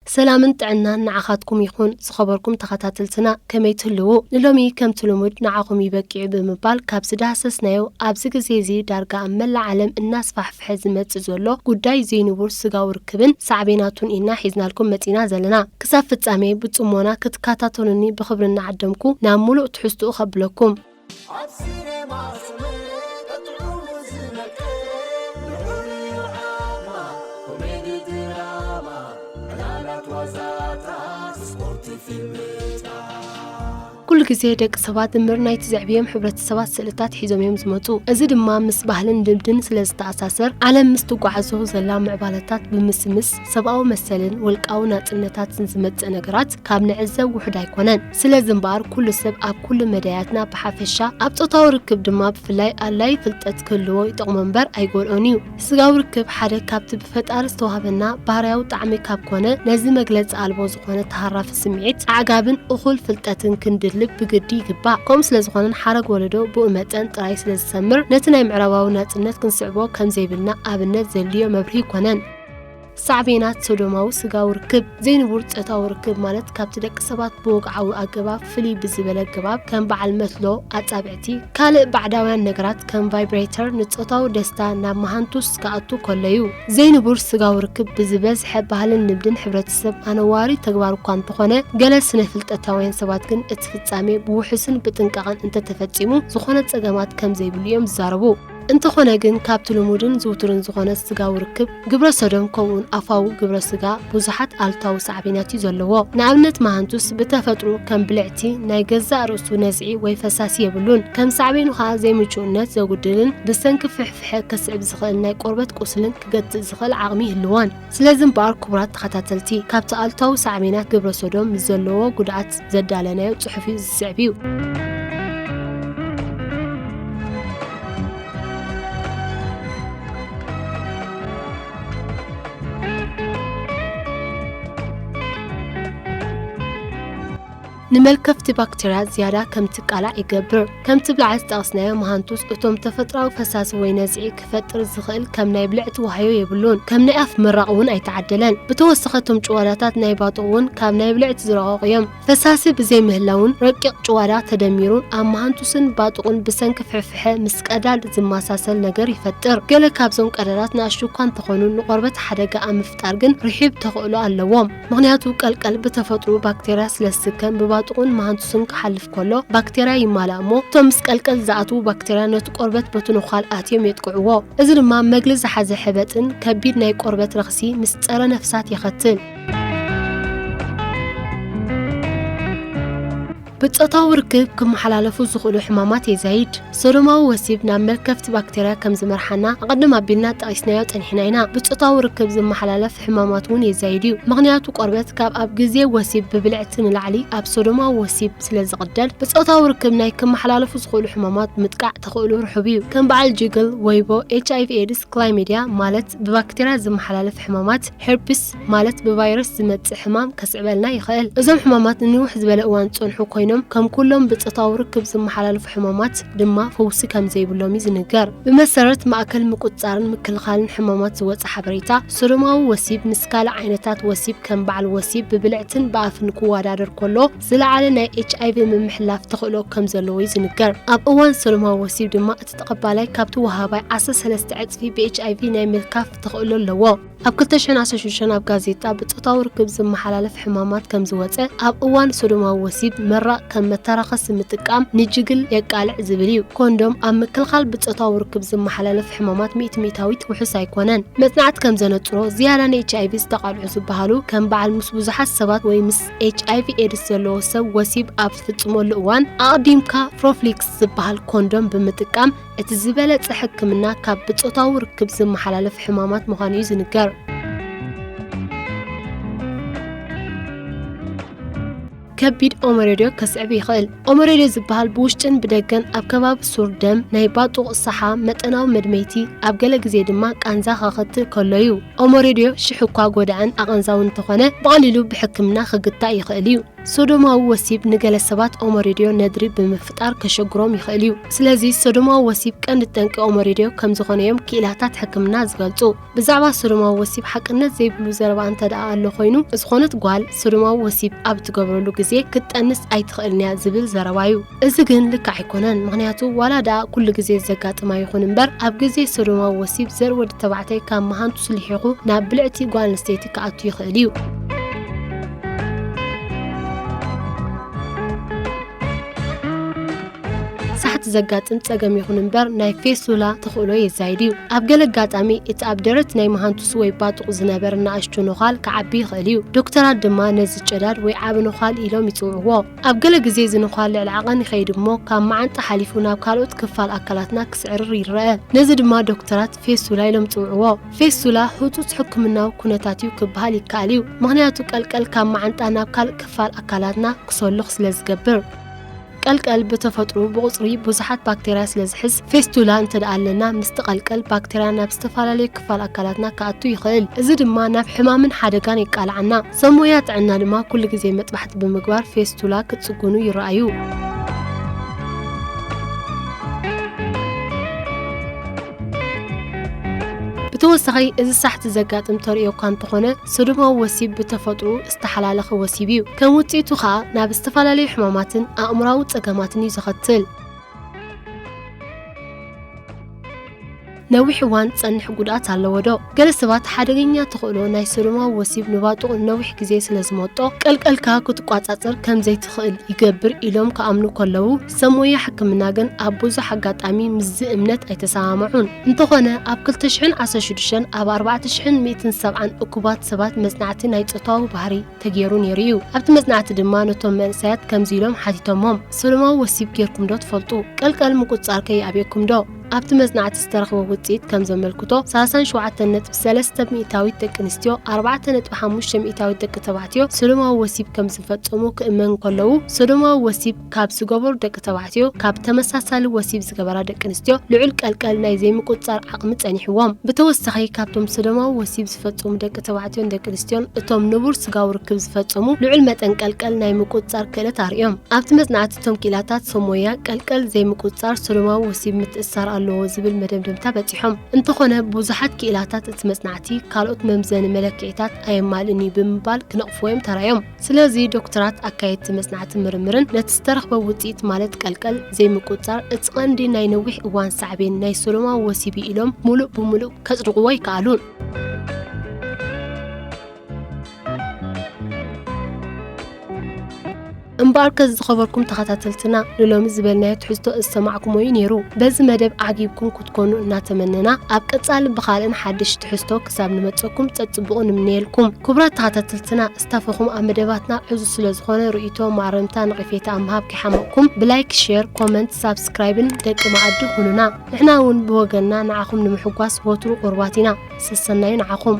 ሰላምን ጥዕናን ንዓኻትኩም ይኹን ዝኸበርኩም ተኸታተልትና፣ ከመይ ትህልዉ? ንሎሚ ከምቲ ልሙድ ንዓኹም ይበቂዑ ብምባል ካብ ዝዳህሰስናዮ ኣብዚ ግዜ እዚ ዳርጋ ኣብ መላእ ዓለም እናስፋሕፍሐ ዝመጽእ ዘሎ ጉዳይ ዘይንቡር ስጋዊ ርክብን ሳዕቤናቱን ኢና ሒዝናልኩም መጺና ዘለና። ክሳብ ፍጻሜ ብጽሞና ክትከታተሉኒ ብኽብሪ እናዓደምኩ ናብ ምሉእ ትሕዝትኡ ከብለኩም። ኣብ ሲኔማ ዝምልእ ጥዑሙ ዝነቅል ልዑል እዩ ዓማ ኮሜዲ ድራማ ዕላላት ዋዛታት ስፖርት ፊልምታት። ኩሉ ግዜ ደቂ ሰባት ድምር ናይቲ ዘዕብዮም ሕብረተሰባት ስእልታት ሒዞም እዮም ዝመጹ። እዚ ድማ ምስ ባህልን ልምድን ስለ ዝተኣሳሰር ዓለም ምስ ትጓዓዞ ዘላ ምዕባለታት ብምስምስ ሰብኣዊ መሰልን ውልቃዊ ናጽነታትን ዝመጽእ ነገራት ካብ ንዕዘብ ውሑድ ኣይኮነን። ስለዚ እምበኣር ኩሉ ሰብ ኣብ ኩሉ መዳያትና ብሓፈሻ ኣብ ጾታዊ ርክብ ድማ ብፍላይ ኣድላይ ፍልጠት ክህልዎ ይጠቕሞ እምበር ኣይጎድኦን እዩ። ስጋዊ ርክብ ሓደ ካብቲ ብፈጣሪ ዝተዋህበና ባህርያዊ ጣዕሚ ካብ ኮነ ነዚ መግለጺ ኣልቦ ዝኾነ ተሃራፊ ስምዒት ኣዕጋብን እኹል ፍልጠትን ክንድልብ ብግዲ ይግባእ። ከምኡ ስለ ዝኾነን ሓረግ ወለዶ ብኡ መጠን ጥራይ ስለ ዝሰምር ነቲ ናይ ምዕራባዊ ናጽነት ክንስዕቦ ከም ዘይብልና ኣብነት ዘድልዮ መብርሂ ይኮነን። ሳዕቤናት ሶዶማዊ ስጋዊ ርክብ። ዘይንቡር ጾታዊ ርክብ ማለት ካብቲ ደቂ ሰባት ብወግዓዊ ኣገባብ ፍልይ ብዝበለ ኣገባብ ከም በዓል መትሎ፣ ኣጻብዕቲ፣ ካልእ ባዕዳውያን ነገራት ከም ቫይብሬተር ንጾታዊ ደስታ ናብ መሃንቱስ ክኣቱ ከሎ እዩ። ዘይንቡር ስጋዊ ርክብ ብዝበዝሐ ባህልን ልምድን ሕብረተሰብ ኣነዋሪ ተግባር እኳ እንተኾነ፣ ገለ ስነ ፍልጠታውያን ሰባት ግን እቲ ፍጻሜ ብውሑስን ብጥንቃቐን እንተተፈጺሙ ዝኾነ ጸገማት ከም ዘይብሉ እዮም ዝዛረቡ። እንተኾነ ግን ካብቲ ልሙድን ዝውቱርን ዝኾነ ስጋዊ ርክብ፣ ግብረ ሰዶም ከምኡውን ኣፋዊ ግብረ ስጋ ብዙሓት ኣሉታዊ ሳዕቤናት እዩ ዘለዎ። ንኣብነት መሃንቱስ ብተፈጥሮ ከም ብልዕቲ ናይ ገዛእ ርእሱ ነዝዒ ወይ ፈሳሲ የብሉን። ከም ሳዕቤኑ ኸኣ ዘይምቹእነት ዘጉድልን ብሰንኪ ፍሕፍሐ ከስዕብ ዝኽእል ናይ ቆርበት ቁስልን ክገትእ ዝኽእል ዓቕሚ ይህልዎን። ስለዚ እምበኣር ክቡራት ተኸታተልቲ፣ ካብቲ ኣሉታዊ ሳዕቤናት ግብረ ሶዶም ምስ ዘለዎ ጉድኣት ዘዳለናዮ ጽሑፍ እዩ ዝስዕብ እዩ። ንመልከፍቲ ባክተርያ ዝያዳ ከም ትቃላዕ ይገብር። ከምቲ ብላዕሊ ዝጠቐስናዮ መሃንቱስ እቶም ተፈጥራዊ ፈሳሲ ወይ ነዝዒ ክፈጥር ዝኽእል ከም ናይ ብልዕቲ ዋህዮ የብሉን። ከም ናይ ኣፍ ምራቕ እውን ኣይተዓደለን። ብተወሰኸ እቶም ጭዋዳታት ናይ ባጥቕ እውን ካብ ናይ ብልዕቲ ዝረቐቑ እዮም። ፈሳሲ ብዘይምህላውን ረቂቕ ጭዋዳ ተደሚሩን ኣብ መሃንቱስን ባጥቑን ብሰንኪ ፍሕፍሐ ምስ ቀዳድ ዝመሳሰል ነገር ይፈጥር። ገለ ካብዞም ቀዳዳት ንኣሽቱ እኳ እንተኾኑ ንቆርበት ሓደጋ ኣብ ምፍጣር ግን ርሒብ ተኽእሎ ኣለዎም። ምኽንያቱ ቀልቀል ብተፈጥሮ ባክተርያ ስለ ዝስከም ብባጥቑን መሃንቱስን ክሓልፍ ከሎ ባክተርያ ይማላእ እሞ እቶም ምስ ቀልቀል ዝኣትዉ ባክተርያ ነቲ ቆርበት በቲ ነዃል ኣትዮም የጥቅዕዎ። እዚ ድማ መግሊ ዝሓዘ ሕበጥን ከቢድ ናይ ቆርበት ረኽሲ ምስ ጸረ ነፍሳት የኸትል። ብጾታዊ ርክብ ክመሓላለፉ ዝኽእሉ ሕማማት የዛይድ። ሶዶማዊ ወሲብ ናብ መልከፍቲ ባክተርያ ከም ዝመርሓና ኣቐድም ኣቢልና ጠቒስናዮ ጸኒሕና ኢና። ብጾታዊ ርክብ ዝመሓላለፍ ሕማማት እውን የዛይድ እዩ። ምኽንያቱ ቆርበት ካብ ኣብ ግዜ ወሲብ ብብልዕቲ ንላዕሊ ኣብ ሶዶማዊ ወሲብ ስለ ዝቕደድ፣ ብጾታዊ ርክብ ናይ ክመሓላለፉ ዝኽእሉ ሕማማት ብምጥቃዕ ተኽእሎ ርሑብ እዩ። ከም በዓል ጅግል፣ ወይቦ፣ ኤች ኣይ ቪ ኤድስ፣ ክላይሜድያ ማለት ብባክተርያ ዝመሓላለፍ ሕማማት፣ ሄርፕስ ማለት ብቫይረስ ዝመጽእ ሕማም ከስዕበልና ይኽእል። እዞም ሕማማት ንንውሕ ዝበለ እዋን ዝጸንሑ ኮይኖም፣ ከም ኩሎም ብጾታዊ ርክብ ዝመሓላለፉ ሕማማት ድማ ፈውሲ ከም ዘይብሎም እዩ ዝንገር። ብመሰረት ማእከል ምቁጽጻርን ምክልኻልን ሕማማት ዝወጸ ሓበሬታ፣ ሶዶማዊ ወሲብ ምስ ካልእ ዓይነታት ወሲብ ከም በዓል ወሲብ ብብልዕትን ብኣፍን ክወዳደር ከሎ፣ ዝለዓለ ናይ ኤች ኣይ ቪ ምምሕላፍ ተኽእሎ ከም ዘለዎ እዩ ዝንገር። ኣብ እዋን ሶዶማዊ ወሲብ ድማ እቲ ተቐባላይ ካብቲ ወሃባይ ዓሰርተ ሰለስተ ዕጽፊ ብ ኤች ኣይ ቪ ናይ ምልካፍ ተኽእሎ ኣለዎ። ኣብ ክልተ ሽሕን ዓሰርተ ሽዱሽተን ኣብ ጋዜጣ ብጾታዊ ርክብ ዝመሓላለፍ ሕማማት ከም ዝወጸ፣ ኣብ እዋን ሶዶማዊ ወሲብ መራቕ ከም መተራኸሲ ምጥቃም ንጅግል የቃልዕ ዝብል እዩ። ኮንዶም ኣብ ምክልኻል ብጾታዊ ርክብ ዝመሓላለፍ ሕማማት ሚእቲ ሚእታዊት ውሑስ ኣይኮነን። መጽናዕቲ ከም ዘነጽሮ፣ ዝያዳ ን ኤች ኣይ ቪ ዝተቓልዑ ዝበሃሉ ከም በዓል ምስ ብዙሓት ሰባት ወይ ምስ ኤች ኣይ ቪ ኤድስ ዘለዎ ሰብ ወሲብ ኣብ ትፍጽመሉ እዋን፣ ኣቕዲምካ ፕሮፍሊክስ ዝበሃል ኮንዶም ብምጥቃም እቲ ዝበለጸ ሕክምና ካብ ብጾታዊ ርክብ ዝመሓላለፍ ሕማማት ምዃኑ እዩ ዝንገር። ከቢድ ኦመሬድዮ ከስዕብ ይኽእል። ኦመሬድዮ ዝበሃል ብውሽጥን ብደገን ኣብ ከባቢ ሱር ደም፣ ናይ ባጡቕ፣ ሳሓ፣ መጠናዊ መድመይቲ፣ ኣብ ገለ ግዜ ድማ ቃንዛ ከኸትል ከሎ እዩ። ኦመሬድዮ ሽሕ እኳ ጎዳእን ኣቐንዛውን እንተኾነ፣ ብቐሊሉ ብሕክምና ክግታእ ይኽእል እዩ። ሶዶማዊ ወሲብ ንገለ ሰባት ኦመሬድዮ ነድሪ ብምፍጣር ከሸግሮም ይኽእል እዩ። ስለዚ ሶዶማዊ ወሲብ ቀንዲ ጠንቂ ኦመሬድዮ ከም ዝኾነ እዮም ክኢላታት ሕክምና ዝገልጹ። ብዛዕባ ሶዶማዊ ወሲብ ሓቅነት ዘይብሉ ዘረባ እንተ ደኣ ኣሎ ኮይኑ፣ ዝኾነት ጓል ሶዶማዊ ወሲብ ኣብ ትገብረሉ ግዜ ክትጠንስ ኣይትኽእልን እያ ዝብል ዘረባ እዩ። እዚ ግን ልክዕ ኣይኮነን፣ ምኽንያቱ ዋላ ደኣ ኩሉ ግዜ ዘጋጥም ኣይኹን እምበር፣ ኣብ ግዜ ሶዶማዊ ወሲብ ዘር ወዲ ተባዕታይ ካብ መሃንቱስ ልሒኹ ናብ ብልዕቲ ጓል ኣንስተይቲ ክኣቱ ይኽእል እዩ። ሳሕቲ ዘጋጥም ጸገም ይኹን እምበር፣ ናይ ፌስቱላ ተኽእሎ የዛይድ እዩ። ኣብ ገለ ኣጋጣሚ፣ እቲ ኣብ ደረት ናይ መሃንቱስ ወይ ባጡቕ ዝነበር ንኣሽቱ ነዃል ክዓቢ ይኽእል እዩ። ዶክተራት ድማ ነዚ ጨዳድ ወይ ዓቢ ነዃል ኢሎም ይጽውዕዎ። ኣብ ገለ ግዜ እዚ ነዃል ልዕሊ ዓቐን ይኸይድ እሞ፣ ካብ መዓንጣ ሓሊፉ ናብ ካልኦት ክፋል ኣካላትና ክስዕርር ይረአ። ነዚ ድማ ዶክተራት ፌስቱላ ኢሎም ይጽውዕዎ። ፌስቱላ ህጹጽ ሕክምናዊ ኩነታት እዩ ክበሃል ይከኣል እዩ። ምኽንያቱ ቀልቀል ካብ መዓንጣ ናብ ካልእ ክፋል ኣካላትና ክሰሉኽ ስለ ዝገብር። ቀልቀል ብተፈጥሮ ብቑጽሪ ብዙሓት ባክቴርያ ስለ ዝሕዝ፣ ፌስቱላ እንተ ደኣ ኣለና፣ ምስቲ ቀልቀል ባክቴርያ ናብ ዝተፈላለዩ ክፋል ኣካላትና ክኣቱ ይኽእል። እዚ ድማ ናብ ሕማምን ሓደጋን የቃልዓና። ሰብ ሞያ ጥዕና ድማ ኩሉ ግዜ መጥባሕቲ ብምግባር ፌስቱላ ክጽግኑ ይረኣዩ። ብተወሳኺ፣ እዚ ሳሕቲ ዘጋጥም ተርእዮ እኳ እንተኾነ፣ ሶዶማዊ ወሲብ ብተፈጥሮ ዝተሓላለኸ ወሲብ እዩ። ከም ውጽኢቱ ኸኣ፣ ናብ ዝተፈላለዩ ሕማማትን ኣእምሮኣዊ ጸገማትን እዩ ዘኸትል። ነዊሕ እዋን ጸንሕ ጉድኣት ኣለዎ ዶ? ገለ ሰባት ሓደገኛ ተኽእሎ ናይ ሶዶማዊ ወሲብ ንባጡቕ ነዊሕ ግዜ ስለ ዝመጦ፣ ቀልቀልካ ክትቋጻጸር ከም ዘይትኽእል ይገብር ኢሎም ክኣምኑ ከለዉ፣ ሰብ ሞያ ሕክምና ግን ኣብ ብዙሕ ኣጋጣሚ ምስዚ እምነት ኣይተሰማምዑን። እንተኾነ፣ ኣብ ክልተ ሽሕን ዓሰርተ ሽዱሽተን ኣብ ኣርባዕተ ሽሕን ሚእትን ሰብዓን እኩባት ሰባት መጽናዕቲ ናይ ጾታዊ ባህሪ ተገይሩ ነይሩ እዩ። ኣብቲ መጽናዕቲ ድማ ነቶም መንእሰያት ከምዚ ኢሎም ሓቲቶሞም፣ "ሰዶማዊ ወሲብ ጌርኩም ዶ ትፈልጡ? ቀልቀል ምቁጽጻር ከ ይኣብየኩም ዶ?" ኣብቲ መጽናዕቲ ዝተረኽበ ውጽኢት ከም ዘመልክቶ፣ ሰላሳን ሸውዓተን ነጥቢ ሰለስተ ሚእታዊት ደቂ ኣንስትዮ፣ ኣርባዕተ ነጥቢ ሓሙሽተ ሚእታዊት ደቂ ተባዕትዮ ሰዶማዊ ወሲብ ከም ዝፈጸሙ ክእመኑ ከለዉ፣ ሰዶማዊ ወሲብ ካብ ዝገበሩ ደቂ ተባዕትዮ ካብ ተመሳሳሊ ወሲብ ዝገበራ ደቂ ኣንስትዮ ልዑል ቀልቀል ናይ ዘይምቁጽጻር ዓቕሚ ጸኒሕዎም። ብተወሳኺ፣ ካብቶም ሰዶማዊ ወሲብ ዝፈጽሙ ደቂ ተባዕትዮን ደቂ ኣንስትዮን፣ እቶም ንቡር ስጋዊ ርክብ ዝፈጽሙ ልዑል መጠን ቀልቀል ናይ ምቁጽጻር ክእለት ኣርእዮም። ኣብቲ መጽናዕቲ፣ እቶም ክኢላታት ሰብ ሞያ ቀልቀል ዘይምቁጽጻር ሰዶማዊ ወሲብ ምትእስሳር ኣለዎ ዝብል መደምደምታ በጺሖም። እንተኾነ፣ ብዙሓት ክኢላታት እቲ መጽናዕቲ ካልኦት መምዘኒ መለክዒታት ኣየማልእን እዩ ብምባል ክነቕፍዎ እዮም ተራእዮም። ስለዚ፣ ዶክተራት ኣካየድቲ መጽናዕትን ምርምርን ነቲ ዝተረኽበ ውጽኢት፣ ማለት ቀልቀል ዘይምቁጽጻር፣ እቲ ቀንዲ ናይ ነዊሕ እዋን ሳዕቤን ናይ ሰዶማዊ ወሲብ እዩ ኢሎም ሙሉእ ብሙሉእ ከጽድቕዎ ኣይከኣሉን። እምበኣርከስ ዝኸበርኩም ተኸታተልትና፣ ንሎሚ ዝበልናዮ ትሕዝቶ ዝሰማዕኩሞ እዩ ነይሩ። በዚ መደብ ዓጊብኩም ክትኮኑ እናተመነና፣ ኣብ ቀጻሊ ብኻልእን ሓድሽ ትሕዝቶ ክሳብ ንመጸኩም ጸጽቡቑ ንምነየልኩም። ክቡራት ተኸታተልትና፣ ስታፈኹም ኣብ መደባትና ዕዙዝ ስለ ዝኾነ፣ ርእይቶ፣ ማረምታ፣ ነቐፌታ ኣብ ምሃብ ከይሓመቕኩም፣ ብላይክ፣ ሼር፣ ኮመንት፣ ሳብስክራይብን ደቂ መኣዲ ኩኑና። ንሕና እውን ብወገንና ንዓኹም ንምሕጓስ ወትሩ ቁሩባት ኢና። ሰሰናዩ ንዓኹም።